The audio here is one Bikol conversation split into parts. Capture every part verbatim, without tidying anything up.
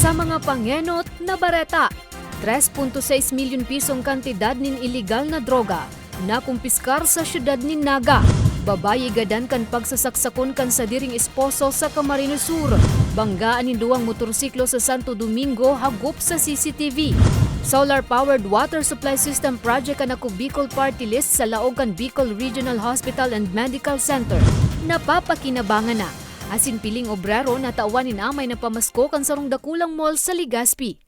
Sa mga pangenot na bareta, tres punto sais milyon pisong kantidad nin iligal na droga nakumpiskar sa siyudad nin Naga. Babayi gadan kan pagsasaksakon kan sadiring esposo sa Camarines Sur. Banggaan nin duwang motorsiklo sa Santo Domingo hagop sa C C T V. Solar-powered water supply system project an Ako Bicol Party List sa laog kan Bicol Regional Hospital and Medical Center. Napapakinabangan na. Asin piling obrero natawan nin amay na pamasko kan sarong dakulang mall sa Legazpi.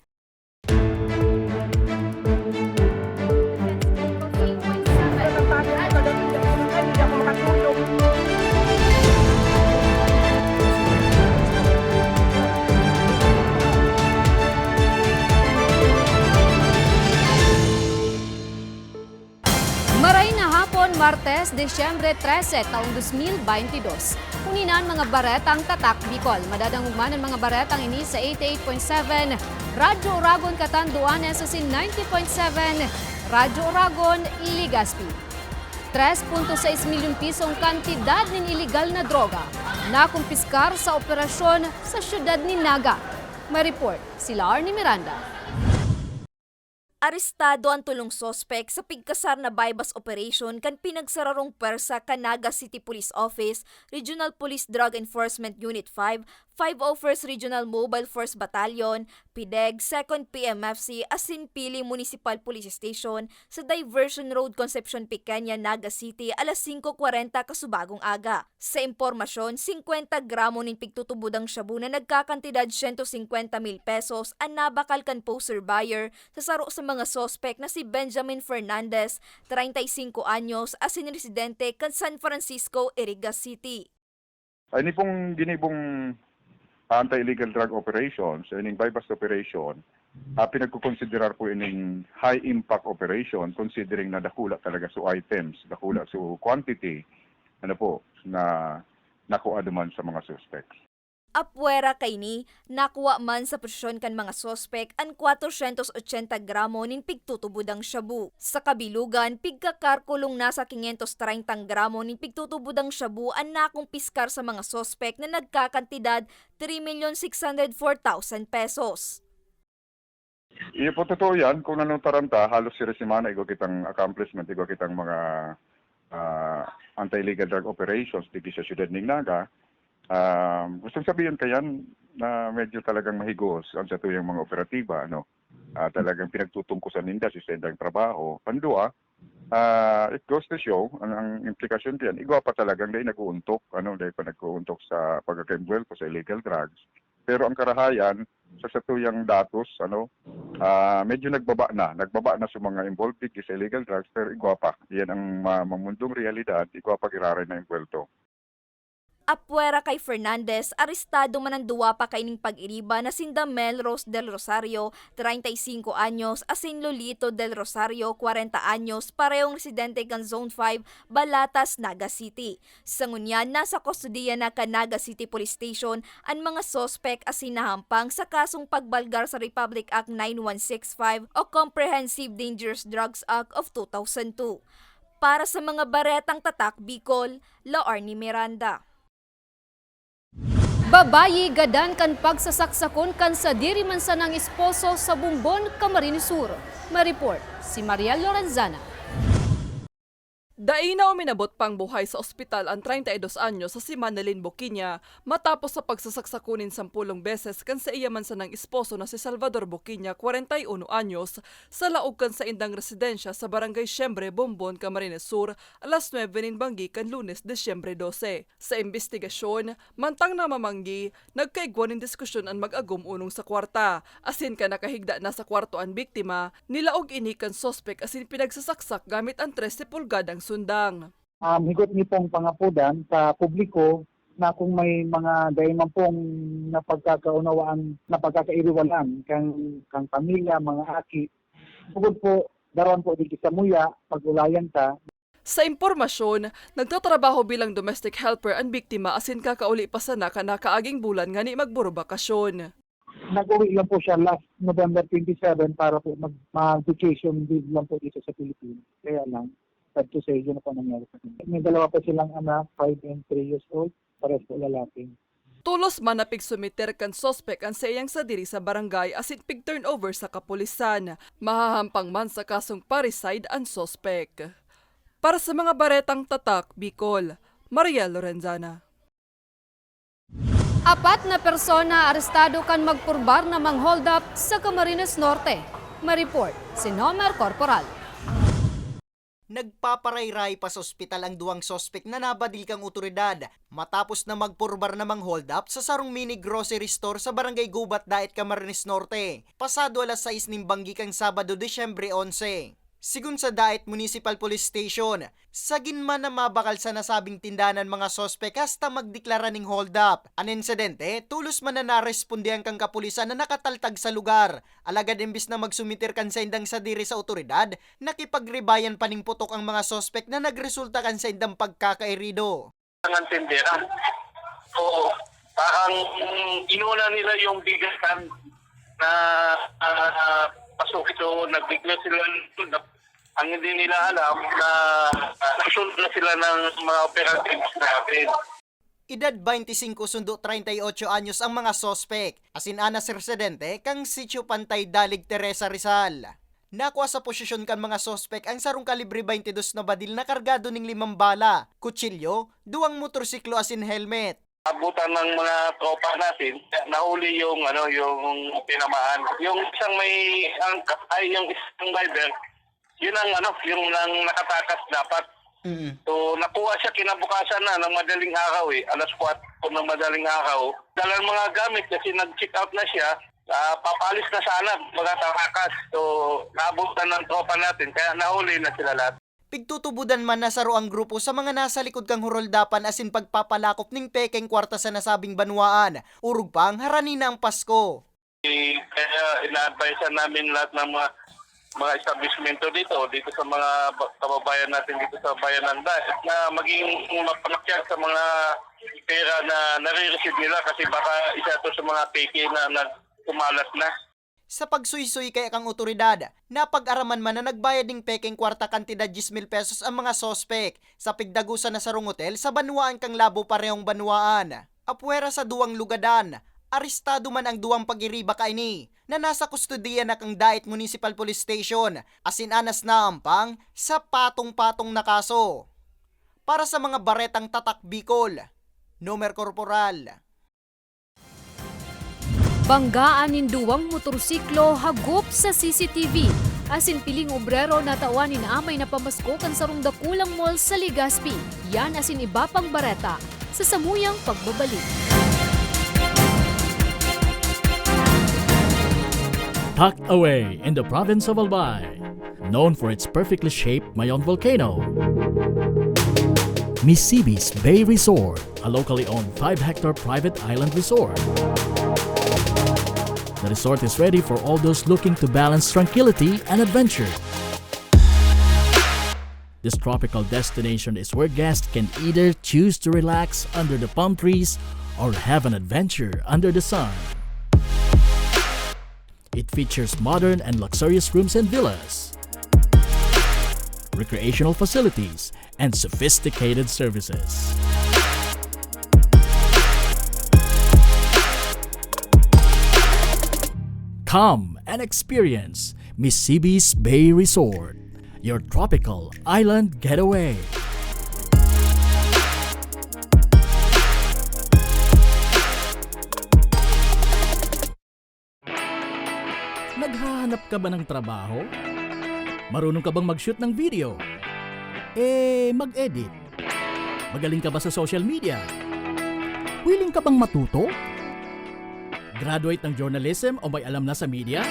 Maray na hapon, Martes, Disyembre trese, taong dos mil baynte dos. Kuni na an mga baretang Tatak Bicol. Madadangog man an mga baretang ini sa eighty-eight point seven Radyo Oragon, Catanduanes, asin ninety point seven Radyo Oragon, Legazpi. Tres punto sais milyon pisong kantidad nin iligal na droga nakumpiskar sa operasyon sa siyudad nin Naga. May report si Arnie Miranda. Arestado an tolong suspek sa pigkasar na buy-bust operation kan pinagsararong pwersa kan Naga City Police Office, Regional Police Drug Enforcement Unit five, five oh first Regional Mobile Force Battalion, PDEG, Second P M F C, asin Pili Municipal Police Station sa Diversion Road, Concepcion Pequeña, Naga City, alas singko kwarenta kasubagong aga. Sa impormasyon, singkwenta gramo nin pigtutubodang shabu na nagkakantidad siyento singkwenta mil pesos an nabakal kan poser buyer sa saro sa mga suspek na si Benjamin Fernandez, treinta y cinco anyos, asin residente kan San Francisco, Iriga City. Ay, ini pong ginibong anti-illegal drug operations, ining buy-bust operation, ah, pinagkukonsiderar po ining high-impact operation considering na dakula talaga su items, dakula su quantity, ano po, na nakuha duman sa mga suspects. Apwera kaini, nakuha man sa posesyon kan mga suspek an kwatrosyentos otsenta gramo nin pigtutubodang shabu. Sa kabilogan, pigkakarkulong nasa kinyentos treinta gramo nin pigtutubodang shabu an nakumpiskar sa mga suspek na nagkakantidad three million six hundred four thousand pesos. Iyo po, totoo yan. Kung nanutaran ta, halos sira semana igwa kitang accomplishment, igwa kitang mga, ah, anti-illegal drug operations digdi sa siyudad ning Naga. Ah, gustong sabihin kayan na medyo talagang mahigos ang satuyang mga operatiba, ano. Ah, talagang pinagtutungkusan ninda sa saindang trabaho. Pandua, ah, it goes to show, ang, ang implikasyon diyan, igwa pa talagang dai nag-uuntok, ano, dai pa nag-uuntok sa pagkakaimbuwelto sa illegal drugs. Pero ang karahayan, sa satuyang datos, ano, ah, medyo nagbaba na. Nagbaba na sa mga involved digdi sa illegal drugs, pero igwa pa. Yan ang ma-, mamundong realidad, igwa pa giraray na imbuwelto. Apwera kay Fernandez, arestado man an duwa pa kaining pag-iriba na sinda Melrose Del Rosario, treinta y cinco anyos, asin Lolito Del Rosario, kwarenta anyos, parehong residente kan Zone five, Balatas, Naga City. Sa ngunyan, nasa kustodiya na kan Naga City Police Station an mga suspek asin nahampang sa kasong pagbalgar sa Republic Act nine one six five o Comprehensive Dangerous Drugs Act of two thousand two. Para sa mga baretang Tatak Bicol, Laarni Miranda. Babayi gadan kan pagsasaksakon kan sadiri man sanang esposo sa Bombon, Camarines Sur. May report si Mariel Lorenzana. Dai na uminabot pang buhay sa ospital an treinta y dos anyos sa si Manalyn Boquiña matapos sa pagsasaksakon nin sampolong beses kan saiya man sanang esposo na si Salvador Boquiña, kwarenta y uno anyos, sa laog kan saindang residensya sa Barangay Siembre, Bombon, Camarines Sur, alas nuebe nin banggi kan Lunes, Disyembre dose. Sa imbestigasyon, mantang namamanggi, nagkaigwa nin diskusyon an mag-agom onong sa kwarta, asin kan nakahigda na sa kwarto an biktima, nilaog ini kan suspek asin pinagsasaksak gamit an trese pulgadang sundang. Um, higot niyo pong pangapodan sa publiko na kung may mga dai man pong napagkakaunawaan, napagkakairiwalan kan, kan pamilya, mga aki, sugod po, daron po digdi sa muya, pag-ulayan ta. Sa impormasyon, nagtatrabaho bilang domestic helper an biktima asin kakauli pa sana kan nakaaging bulan ngani magburobakasyon. Nag-uwi lang po siya last November twenty-seven para po mag-, mag-vacation leave lang po dito sa Pilipinas. Kaya lang, sad to say, yun po nangyari sa kanya. May dalawa po silang anak, five and three years old, parehas po lalaki. Tolos man na pigsumiter kan suspek an saiyang sadiri sa barangay asin pig-turnover sa kapulisan. Mahahampang man sa kasong parricide an suspek. Para sa mga baretang tatak, Bicol, Mariel Lorenzana. Apat na persona arestado kan magpurbar na mang-hold up sa Camarines Norte. May report si Nomer Corporal. Nagpaparayray pa sa ospital ang duwang suspek na nabadil kan awtoridad matapos na magpurbar na mang-hold up sa sarong mini grocery store sa Barangay Gubat, Daet, Camarines Norte, pasado alas sais nin banggi kan Sabado, Disyembre onse. Sigon sa Daet Municipal Police Station, sagin man na mabakal sa nasabing tindahan an mga suspek hasta magdeklara nin hold up. An insidente, tolos man na narespondihan kan kapulisan na nakataltag sa lugar. Alagad imbis na magsumiter kan saindang sadiri sa awtoridad, nakipagribayan pa nin putok ang mga suspek na nagresulta kan saindang pagkakairido. Ang tindera. Oo. Parang inuna nila yung bigasan na, ah, pasok. So, nag-declare sila. Ang hindi nila alam na, ah, nasunod na sila ng mga operatives natin. Edad baynte singko sundo treinta y ocho anyos ang mga suspek, asin anas residente kan Sitio Pantay Dalig, Teresa, Rizal. Nakua sa posesyon kan mga suspek ang sarong kalibre baynte dos na badil na kargado nin limang bala, kutsilyo, duwang motorsiklo asin helmet. Abutan ng mga tropa natin, nahuli yung, ano, yung tinamaan. Yung isang may angkas, ay, yung isang driver, yun ang, ano, yung nang nakatakas dapat. Mm. So, nakuha siya kinabukasan na ng madaling araw eh, alas kwatro ng madaling araw. Dalang mga gamit kasi nag-check out na siya, ah, papalis na sana, mga tarakas. So, naabutan ng tropa natin, kaya nahuli na sila lahat. Pigtutubodan man na saro ang grupo sa mga nasa likod kan huruldapan asin pagpapalakop nin pekeng kwarta sa nasabing banwaan, orog pang harani na ang Pasko. Kaya ina-advise namin lahat ng mga, mga establishmento dito, dito sa mga ba-, kababayan natin dito sa bayan ng Daet na maging mapalakyag sa mga pera na nare-receive nila kasi baka isa to sa mga peke na nagkumalat na. Sa pagsuysuy kaya kan awtoridad, napag-araman man na nagbayad nin pekeng kwarta kantidad dyes mil pesos ang mga suspek sa pigdagusan na sarong hotel sa banwaan kan Labo, parehong banwaan. Apwera sa duwang lugadan, arestado man ang duwang pag-iriba kaini na nasa kustodiya na kan Daet Municipal Police Station, asin anas naampang sa patong-patong na kaso. Para sa mga baretang Tatak Bicol, Nomer Corporal. Banggaan nin duwang motorsiklo hagop sa C C T V, asin piling obrero natawan nin amay na pamasko kan sarong dakulang mall sa Legazpi. Yan asin iba pang bareta sa samuyang pagbabalik. Tucked away in the province of Albay, known for its perfectly shaped Mayon volcano, Misibis Bay Resort, a locally owned five-hectare private island resort. The resort is ready for all those looking to balance tranquility and adventure. This tropical destination is where guests can either choose to relax under the palm trees or have an adventure under the sun. It features modern and luxurious rooms and villas, recreational facilities, and sophisticated services. Come and experience Misibis Bay Resort, your tropical island getaway. Naghahanap ka ba ng trabaho? Marunong ka bang mag-shoot ng video? Eh, mag-edit? Magaling ka ba sa social media? Willing ka bang matuto? Graduate ng journalism o may alam na sa media?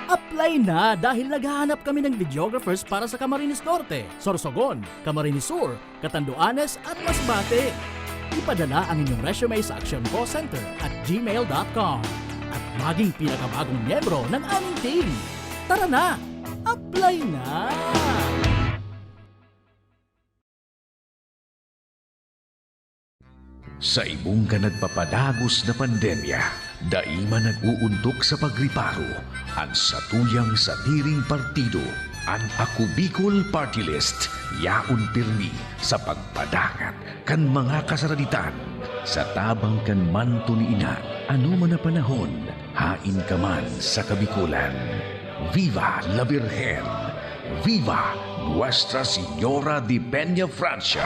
Apply na, dahil naghahanap kami ng videographers para sa Camarines Norte, Sorsogon, Camarines Sur, Catanduanes at Masbate. Ipadala ang inyong resume sa actioncallcenter at gmail dot com at maging pinakabagong miyembro ng aming team. Tara na! Apply na! Sa ibong kan nagpapadagos na pandemya, dai man nag-uuntok sa pagriparo an satuyang sadiring partido. An Ako Bicol Party List yaon pirmi sa pagpadangat kan mga kasaraditan. Sa tabang kan manto ni Ina, anoman na panahon, haen ka man sa Kabikolan. Viva la Virgen! Viva Nuestra Señora de Peña Francia!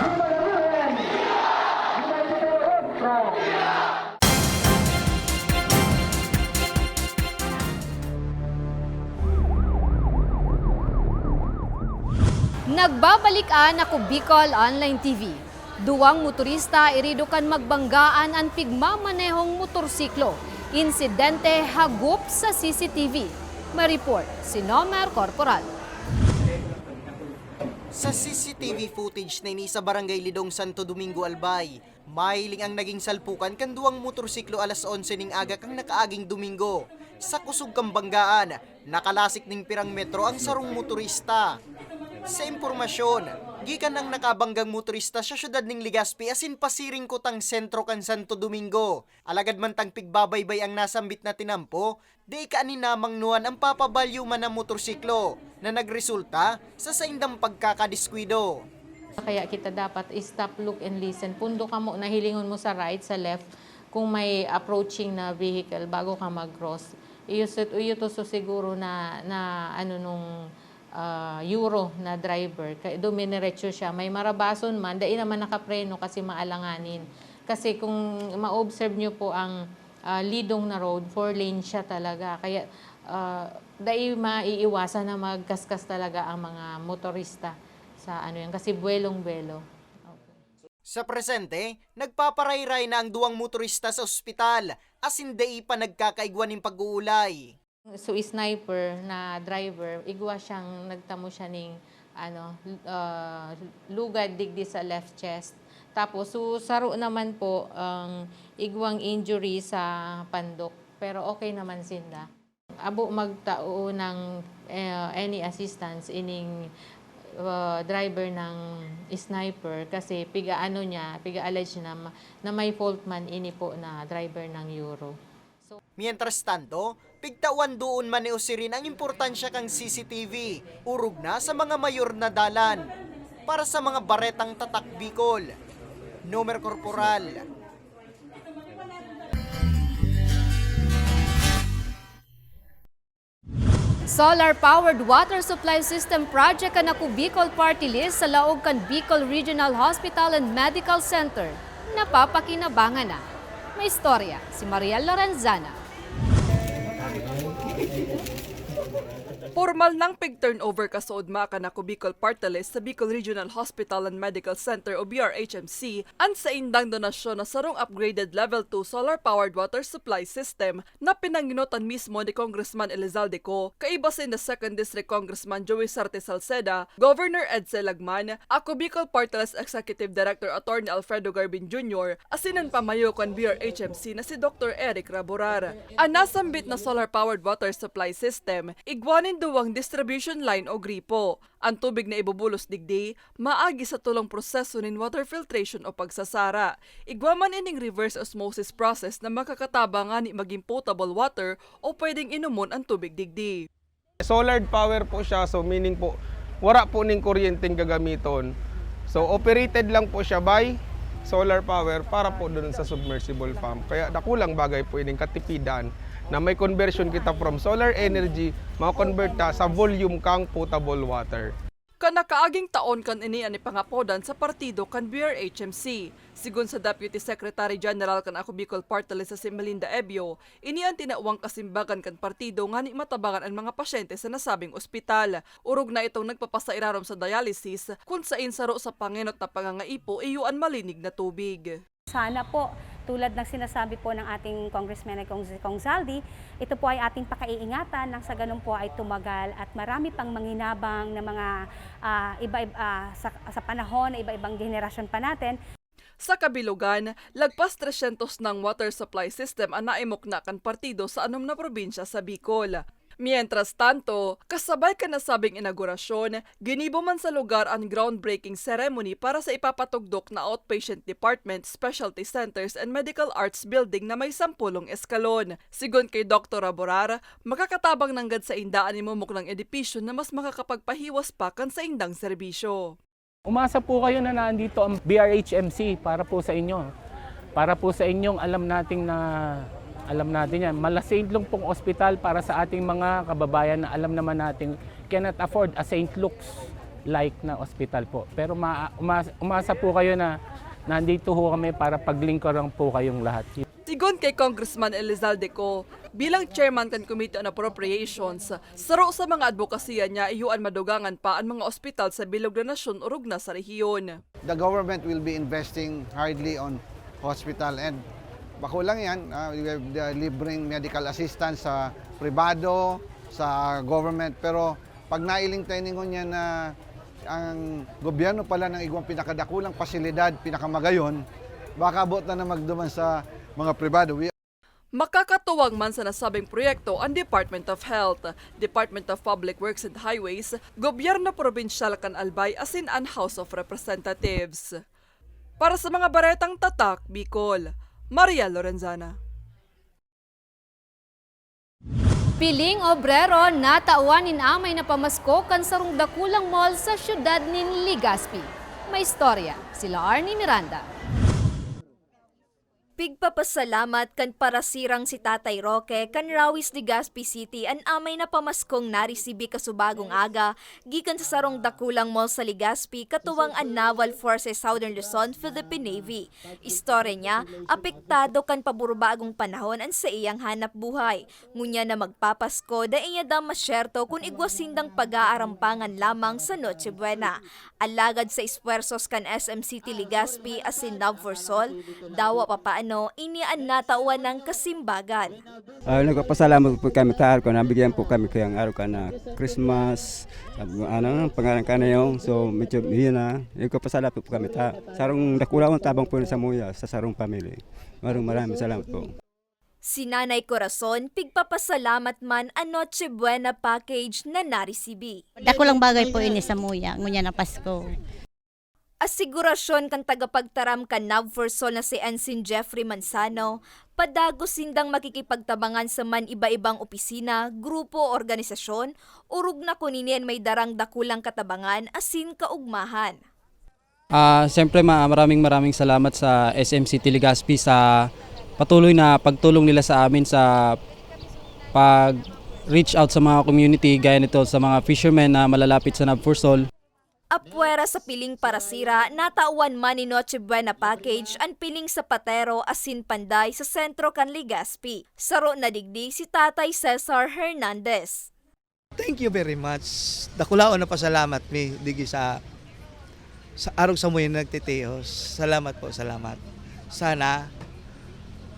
Nagbabalik an Ako Bicol Online T V. Duwang motorista irido kan magbanggaan an pigmamanehong motorsiklo. Insidente hagop sa C C T V. May report si Nomer Corporal. Sa C C T V footage na ini sa Barangay Lidong, Santo Domingo, Albay, mahiling ang naging salpukan kan duwang motorsiklo alas onse ning aga kan nakaaging Domingo, sa kusog kan banggaan. Nakalasik nin pirang metro ang sarong motorista. Sa impormasyon, gikan ang nakabanggang motorista sa siyudad nin Legazpi asin pasiring kutang sentro kan Santo Domingo. Alagad mantang pigbabaybay ang nasambit na tinampo, dai kaninamangnuhan ang papabalyo man na motorsiklo na nagresulta sa saindang pagkakadiskuido. Kaya kita dapat stop, look and listen. Pundo kamo, nahilingon mo sa right, sa left, kung may approaching na vehicle bago ka mag-cross. Iyo sut-, iyo to so siguro na, na ano nung, ah, Euro na driver. Kaya duminerecho siya. May marabason man, dai naman nakapreno kasi maalanganin. Kasi kung ma-observe nyo po ang, ah, Lidong na road, four lane siya talaga. Kaya, ah, dai maiiwasan na magkaskas talaga ang mga motorista sa ano yan. Kasi buwelong-buwelo. Opo. Sa presente, nagpaparayray na ang duwang motorista sa ospital, asin dai pa nagkakaigwa nin pag-uulay. So, sniper na driver, igwa siyang nagtamo siya ning, ano, ah, lugad digdi sa left chest. Tapos, so, saro naman po ang igwang injury sa pandok. Pero okay naman sinda. Abo magtao ng, eh, any assistance ining, ah, driver ng sniper kasi piga-ano niya, piga-allege na ma-, na may fault man ini po na driver ng Euro. So, mientras tanto, pigtawan doon man ni Osirin ang importansya kan C C T V, orog na sa mga mayor na dalan. Para sa mga baretang tatak Bicol, Nomer Corporal. Solar-powered water supply system project kan Ako Bicol Party List sa laog kan Bicol Regional Hospital and Medical Center. Napapakinabangan na. May istorya si Mariel Lorenzana. Pormal nang pig-turnover kasoodma kan Ako Bicol Party List sa Bicol Regional Hospital and Medical Center o B R H M C an saindang donasyon na sarong upgraded Level two solar-powered water supply system na pinangenotan mismo ni Congressman Elizalde Co, kaiba sinda Second District Congressman Joey Sarte Salceda, Governor Edsel Lagman, Ako Bicol Party List Executive Director Attorney Alfredo Garbin Junior, asin an pamayo kan B R H M C na si Doktor Eric Raborar. An nasambit na solar-powered water supply system, igwa nin duwang distribution line o gripo. An tubig na ibubulos digdi, maagi sa tolong proseso nin water filtration o pagsasara. Igwa man ining reverse osmosis process na makakatabang ngani magin potable water o pwedeng inomon an tubig digdi. Solar power po siya, so meaning po, wara po ning kuryenteng gagamiton. So, operated lang po siya by solar power para po dun sa submersible pump. Kaya dakulang bagay po ining katipidan na may conversion kita from solar energy, ma-convert ta sa volume kang potable water. Kan nakaaging taon kan ini an ipangapodan sa partido kan B R H M C. Sigon sa Deputy Secretary General kan Ako Bicol Party List na si Melinda Ebio, ini an tinawang kasimbagan kan partido ngani matabangan an mga pasyente sa nasabing ospital. Orog na itong nagpapasairarom sa dialysis, kun sain saro sa pangenot na pangangaipo iyo an malinig na tubig. Sana po, tulad ng sinasabi po ng ating Congressman na Cong, Cong Zaldy, ito po ay ating pakaiingatan nang sa ganun po ay tumagal at marami pang manginabang na mga, ah, iba, ib-, ah, sa, sa panahon na iba-ibang henerasyon pa natin. Sa kabilugan, lagpas tresyentos nang water supply system an naimukna kan partido sa anom na probinsya sa Bicol. Mientras tanto, kasabay kan nasabing inaugurasyon, ginibo man sa lugar an groundbreaking ceremony para sa ipapatugdok na outpatient department, specialty centers, and medical arts building na may sampolong eskalon. Sigon kay Doktor Aborar, makakatabang nanggad sainda an imumuknang edipisyo na mas makakapagpahiwas pa kan saindang serbisyo. Umasa po kayo na nandito ang B R H M C para po sa inyo. Para po sa inyong alam nating na, alam natin yan, malasinlong pong ospital para sa ating mga kababayan na alam naman natin cannot afford a Saint Luke's like na ospital po. Pero ma-, umas-, umasa po kayo na nandito ho kami para paglingkuran po kayong lahat. Sigon kay Congressman Elizalde Co, bilang chairman kan Committee on Appropriations, saro sa mga adbokasiya niya iyo an madugangan pa an mga ospital sa bilog na nasyon orog na sa rehiyon. The government will be investing hardly on hospital, and bako lang yan, ah, we have the libreng medical assistance sa pribado, sa government, pero pag nailing tayo ningon yan na ang gobyerno pala ng igwang pinakadakulang pasilidad, pinakamagayon, baka abot na na magduman sa mga pribado. We Makakatuwang man sa nasabing proyekto an Department of Health, Department of Public Works and Highways, Gobyerno Probinsyal kan Albay asin an House of Representatives. Para sa mga baretang tatak, Bicol, Maria Lorenzana. Piling obrero natawan nin amay na pamasko kan sarong dakulang mall sa siyudad nin Legazpi. May istorya, sila Arnie Miranda. Pigpapasalamat kan parasirang si Tatay Roque kan Rawis, Legazpi City an amay na pamaskong naresibi kasubagong aga gikan sa sarong dakulang mall sa Legazpi katuwang an Naval Forces Southern Luzon, Philippine Navy. Istorya niya, apektado kan paburbagong panahon an saiyang hanap buhay. Ngunyan na magpapasko, dai niya daa masyerto kun igwa sindang pag-aarampangan lamang sa Noche Buena. Alagad sa esfuerzos kan S M City Legazpi asin Navforsol, dawa papaano, ini an natawan nang kasimbagan. Ah, nagpapasalamat po kami ta, kung nabigyan po kami kayang araw ka na Christmas, ano, pangalan ka na yung, so, medyo, yun na, nagpapasalamat po kami ta. Sarong dakulaon tabang po sa muya, sa sarong pamilya. Maraming, maraming salamat po. Si Nanay Corazon, pigpapasalamat man an Noche Buena package na naresibi. Dakulang bagay po ini sa muya, ngunyan na Pasko. Asigurasyon kan tagapagtaram kan Navforsol na si Ensign Jeffrey Manzano, padagos sindang makikipagtabangan sa man-iba-ibang opisina, grupo o organisasyon, orog na kun ini an may darang dakulang katabangan asin kaugmahan. Ah, siyempre, ma-, maraming, maraming salamat sa S M City Legazpi sa patuloy na pagtulong nila sa amin sa pag-reach out sa mga community, gaya nito sa mga fishermen na malalapit sa Navforsol. Apwera sa piling parasira, natawan man ni Noche Buena Package an piling sapatero asin panday sa sentro kan Legazpi. Saro na digdi si Tatay Cesar Hernandez. Thank you very much. Dakulaon na pasalamat mi digi sa, sa arog sa muya na nagtitihos. Salamat po, salamat. Sana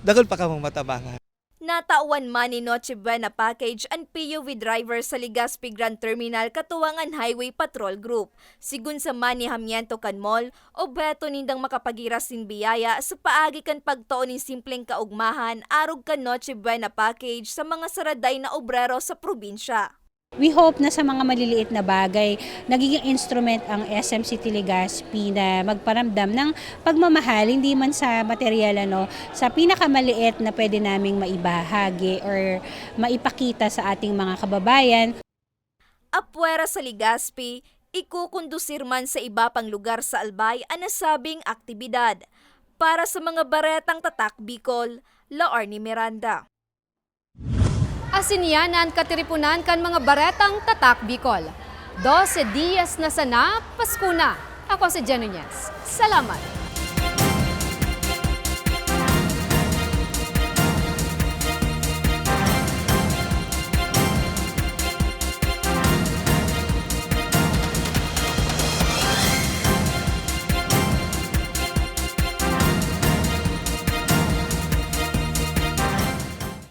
dakul pa kamong matabangan. Natawan man ni Noche Buena Package an P U V driver sa Legazpi Grand Terminal katuwang an Highway Patrol Group. Sigon sa manihamiento kan mall, obheto nindang makapagiras nin biyaya sa paagi kan pagtao nin simpleng kaugmahan arog kan Noche Buena Package sa mga saraday na obrero sa probinsya. We hope na sa mga maliliit na bagay, nagiging instrument ang S M City Legazpi na magparamdam ng pagmamahal, hindi man sa material, ano, sa pinakamaliit na pwede naming maibahagi or maipakita sa ating mga kababayan. Apwera sa Legazpi, ikukondusir man sa iba pang lugar sa Albay an nasabing aktibidad. Para sa mga baretang Tatak Bicol, La Arnie Miranda. Asin iyan an katiriponan kan mga baretang Tatak Bicol. Dose dias na sana, Pasko na. Ako si Jen Nunez. Salamat.